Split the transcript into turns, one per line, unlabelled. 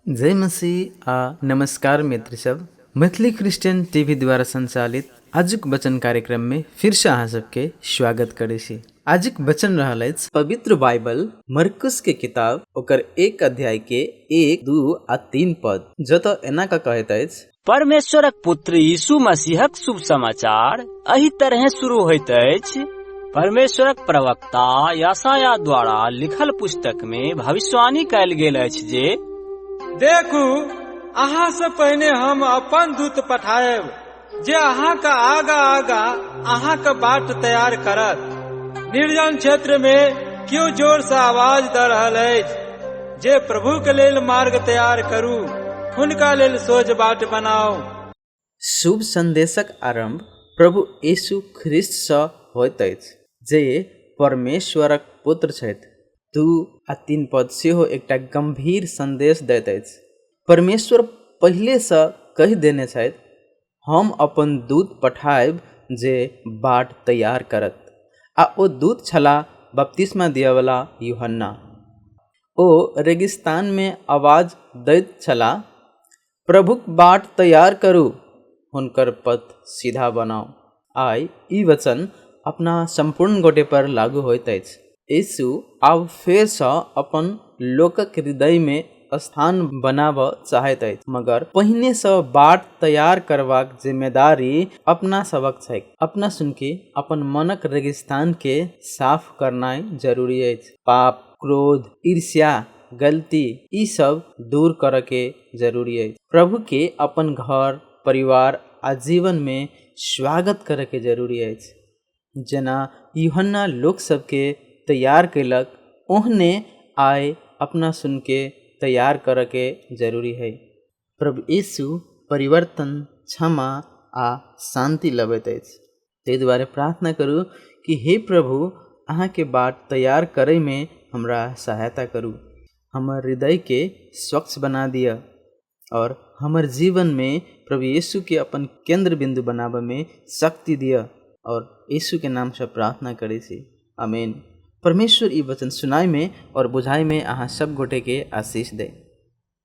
जय मसीह आ नमस्कार मित्र सब। मैथिली क्रिश्चियन टीवी द्वारा संचालित आजुक वचन कार्यक्रम में फिर से अहाँ सबके स्वागत करै छी। आजुक वचन रहल अछि पवित्र बाइबल मरकुस के किताब ओकर 1 अध्याय के 1, 2 आ 3 पद, जतऽ एना कऽ कहैत अछि,
परमेश्वरक पुत्र यीशु मसीहक शुभ समाचार एहि तरहे शुरू होइत अछि। परमेश्वरक प्रवक्ता यशाया द्वारा लिखल पुस्तक में भविष्यवाणी कयल गेल अछि जे
देखू, अहाँ से पहिने हम अपन दूत पठायब जे अहाँक आगा आगा अहाँक बाट तैयार करत। निर्जन क्षेत्र में क्यों जोर से आवाज द रहल अछि जे प्रभु के लेल मार्ग तैयार करू, हुनका लेल सोझ बाट बनाउ।
शुभ संदेशक आरंभ प्रभु यीशु ख्रीष्ट सँ होइत अछि, जे परमेश्वरक पुत्र छथि। 2 आ 3 पद सेहो एकटा गंभीर संदेश दैत अछि। परमेश्वर पहिले सँ कहि देने छथि, हम अपन दूत पठायब जे बाट तैयार करत। आ ओ दूत छलाह बपतिस्मा दिअवला यूहन्ना। ओ रेगिस्तान मे आवाज दैत छलाह, प्रभुक बाट तैयार करू, हुनकर पथ सीधा बनाउ। आइ ई वचन अपना सम्पूर्ण गोटे पर लागू होइत अछि। यीशु आब फेर सँ अपन लोकक हृदय मे स्थान बनाबऽ चाहैत अछि, मगर पहिने सँ बाट तैयार करबाक जिम्मेदारी अपना सबक छैक। अपना सुनके अपन मनक रेगिस्तान के साफ करनाइ जरूरी अछि। पाप, क्रोध, ईर्ष्या, गलती ई सब दूर करऽ के जरूरी अछि। प्रभु के अपन घर, परिवार आ जीवन मे स्वागत करऽ के जरूरी अछि। जेना यूहन्ना लोक सबके तैयार कयलक, ओहने आइ अपना सुनके तैयार करऽ के जरूरी है। प्रभु यीशु परिवर्तन, क्षमा आ शांति लबैत अछि। ताहि दुआरे प्रार्थना करू कि हे प्रभु, अहाँके बाट तैयार करैमे हमरा सहायता करू। हमर हृदयके स्वच्छ बना दिअ और हमर जीवन में प्रभु यीशु के अपन केंद्र बिंदु बनाबे में शक्ति दिअ और यीशु के नाम से प्रार्थना करै छी, आमीन। परमेश्वर ई वचन सुनाय में और बुझाय में अहाँ सब गोटे के आशीष दे।